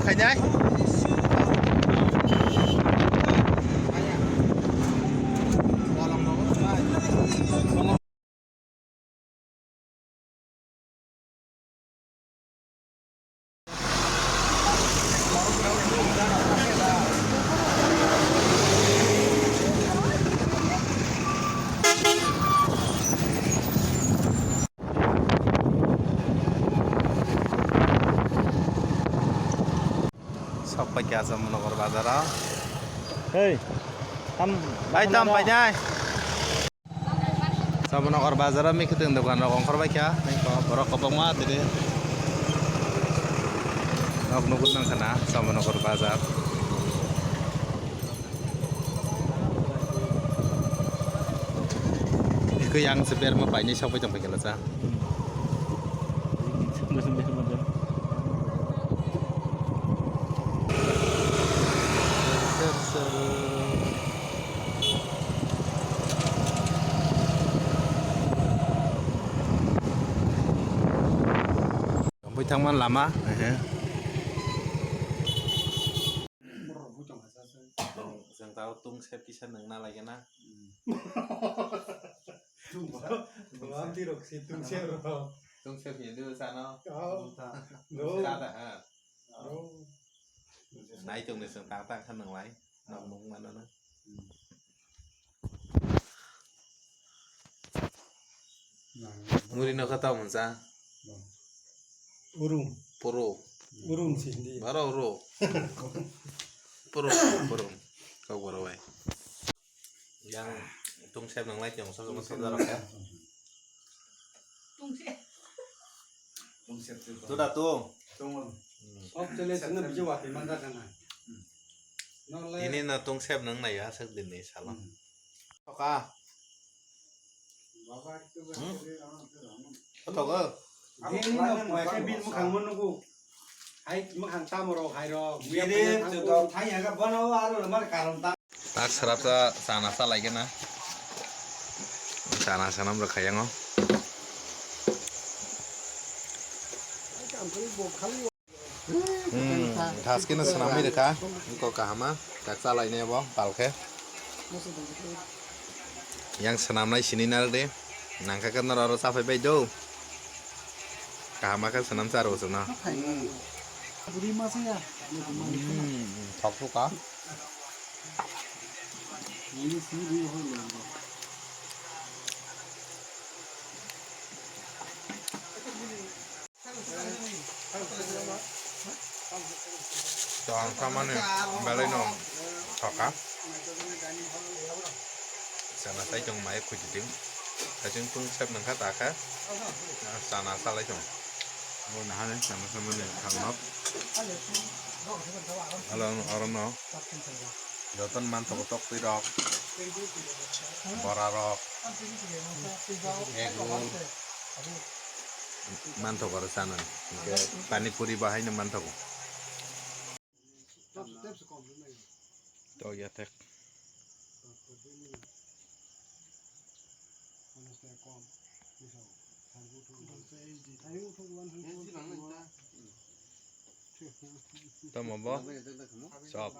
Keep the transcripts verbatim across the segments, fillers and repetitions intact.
Khainai. Sok paikha Chamanakor bazaro. Hey, tam, hai, tam painai. Chamanakor bazaro mikhuitwng dokan rok ongkhor baikha. Borok kwbangma tini. Nok nugwi mankha na Chamanakor bazar. Ikwi ang se berma painai sok pai tong paikha cha. Bui thangma lama. Chwng tao tung sep kisa nwng na lai gana. Tung sep. Tung sep. Tung sep ni dua sana. Oh. No. Sa da ha. Oh. Nai tong ni chwng ta ta khan nwng lai. Nok nung mana na. Muri no kha tamo cha. Urum. Puro. Urum si hindi. Baro uro. Puro, puro. Kok baro bai. Yang tung sep nang lai tiang sok sok sok darok ya. Tung sep. Tung sep tu. Tu da tung. Tung. Hmm. Sok chele sene biji wati manda kana. Hmm. Ini na tung sep nang na ya sek din ni salam. Hmm. Oka. Hmm? Otogo. Bini no poisa bini mukhang mo nugo. Hai mukhang tamo rok hai rok. Bini to thai haga bono aro mar karon ta. Tak serapsa sana sa lai gana. Sana sana bro khayango. Hmm, thaskeno swnamwi rwkha, wngkha kahama, tak chalainai bo, pal khe. Yang swnamnai sini narwk di, nangkha khe norok aro chaphai bai do. Kahama khe swnam cha rw chwngno. Hmm, thok thok kha. Tong samani belai no thoka. Sana sai tong mai khuji ting. Kaching tung sep nang kha ta kha. Sana salai tong. Bo nahani sana samani thang nok. Alo oro no. Joton man thogo tok twi rok. Bora rok. Egg roll. Manthogo aro chana. Hinkhe pani puri bo haino manthogo. To ya tek. Tamo bo? Chop.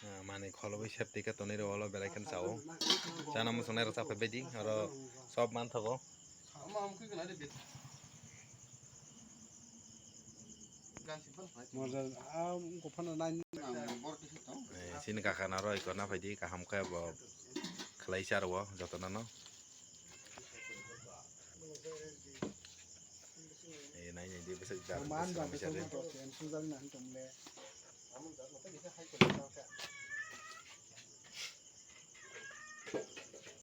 Ah, mani kholobwi sep twi khe tonwi rw olo belai kheno chao. Chana muchungnai rw chaphai baidi oro chop manthogo. Moja, ah, wngkha phano nine. Eh, chini kaka naro iko naphaidi kaham khe bo khlai charwo jotono no. Eh, nai nai di bwswk jak man bwswk ba misa de. Tension jak na tong le.